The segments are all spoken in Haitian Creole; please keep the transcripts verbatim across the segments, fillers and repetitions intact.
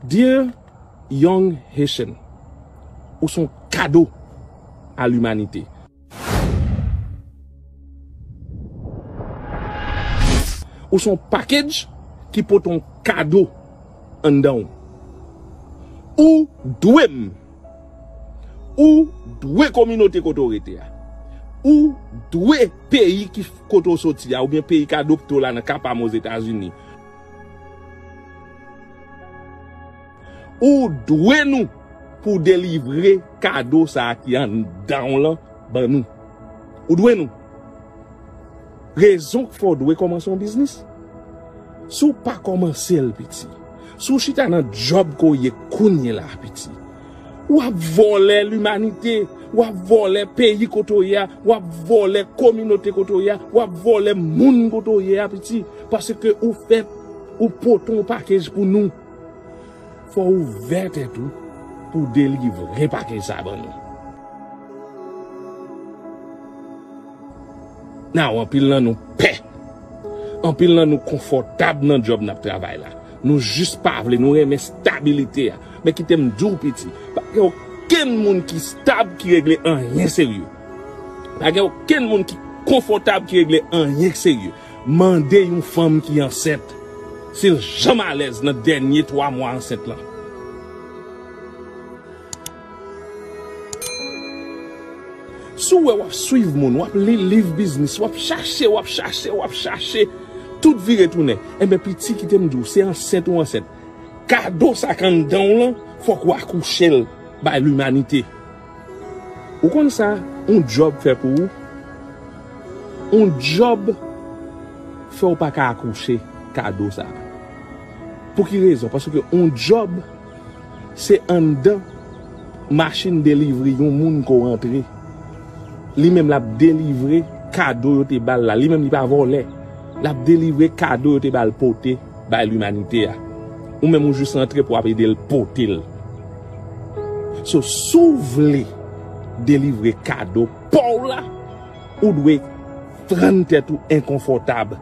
Dear young Haitian, ou se yon kado a limanite. Ou se yon package ki pote yon kado anndan w. Ou dwe m. Ou dwe kominote kote w rete a. Ou dwe peyi ki kote w soti a, oubyen peyi k adopte w la nan ka pa m Ozetazini. Ou dwe nou pou w delivre kado sa a ki anndan w lan ban nou. Ou dwe nou. Rezon k fè w dwe kòmanse yon biznis. Si w pa kòmanse l, piti, si w chita nan djòb ke w ye kounye la, piti, w ap vòlè limanite, w ap vòlè peyi kote w ye a, w ap vòlè kominote kote w ye a, w ap vòlè moun kote w ye a, piti, paske ou fè, ou pote yon pakej pou nou. Fò w ouvè tèt ou pou w delivre pakej sa ban nou. Now, anpil nan nou pè. Anpil nan nou konfòtab nan djòb n ap travay la. Nou jis pa vle, nou renmen estabilite a. Men kite m di w, piti, pa gen okenn moun ki estab ki regle anyen serye. Pa gen okenn moun ki konfòtab ki regle anyen serye. Mande yon fanm ki ansent si l janm alèz nan dènye twa mwa ansent lan. Si w wè w ap swiv moun, w ap li liv biznis, w ap chache, w ap chache, w ap chache, tout vire tounen, enben, piti, kite m di w, se ansent ou ansent, kado sa k anndan w lan, fòk w akouche l bay limanite. Ou konn sa yon djòb fè pou ou? Yon djòb fè w pa ka akouche kado sa. Pou ki rezon? Paske yon djòb se anndan machin delivri yon moun ke w rantre. Li menm l ap delivre kado yo te ba l la. Li menm li pa vòlè. L ap delivre kado yo te ba l pote bay limanite a. Ou menm ou jis rantre pou w ap ede l pote l. So, si w vle delivre kado pa w la, ou dwe rann tèt ou enkonfòtab.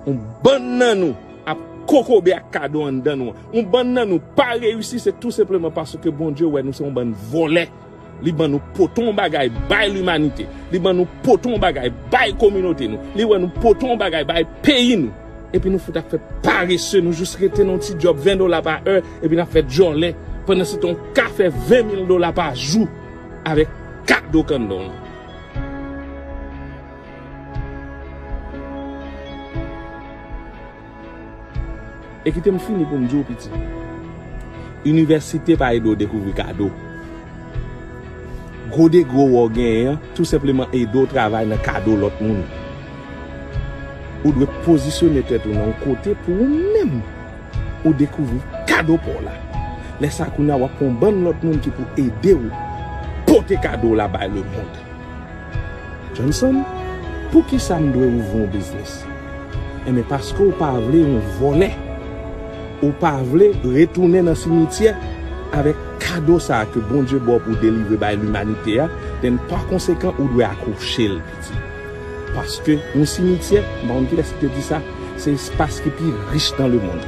Yon bann nan nou ap kokobe ak kado anndan nou an. Yon bann nan nou pa reyisi, se tou senpleman paske Bondye wè nou se yon bann vòlè. Li ban nou pote yon bagay bay limanite. Li ban nou pote yon bagay bay kominote nou. Li wè nou pote yon bagay bay peyi nou. Epi nou fout ap fè parese, nou jis rete nan yon ti djòb ven dola pa è, epi n ap fè djòlè. Pandansetan, w ka fè ven mil dola pa jou avèk kado k anndan w lan. E kite m fini pou m di w, piti. Inivèsite pa ede w dekouvri kado. Gwo degre w wè w genyen an, tou senpleman ede w travay nan kado lòt moun. Ou dwe pozisyone tèt ou nan yon kote pou ou menm, ou dekouvri kado pa w la. Lè sa a, kounye a, w ap pran yon bann lòt moun ki pou ede w pote kado w la bay lemonn. Johnson, poukisa m dwe ouvri yon biznis? Enben, paske w pa vle yon vòlè. Ou pa vle retounen nan simityè avèk kado sa a ke Bondye ba w pou w delivre bay limanite a, then pa konsekan, ou dwe akouche l, piti. Paske yon simityè, m pa konn kilès ki te di sa, se espas ki pi rich nan lemonn.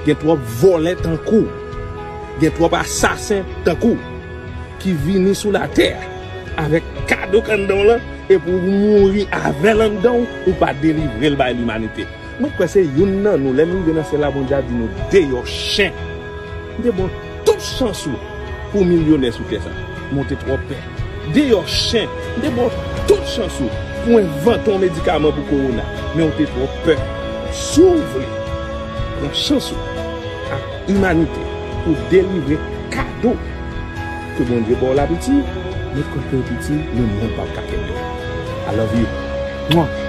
Gen twòp vòlè tankou w. Gen twòp asasen tankou w ki vini sou latè a avèk kado k anndan w lan, epi w mouri avè l anndan w, ou pa delivre l bay limanite. Mwen kwè se youn nan nou, lè n rive nan syèl la, Bondye a di nou, deyò chen. M te ba w tout chans ou pou w milyonè sou tè sa. Men w te twò pè. Deyò chen, m te ba w tout chans ou pou w envante yon medikaman pou kowona. Men w te twò pè. Si w vle pran chans ou ak imanite pou w delivre kado ke Bondye ba w la, piti, mwen kwè ke piti, lemonn p ap ka kenbe w. I love you. Mwa.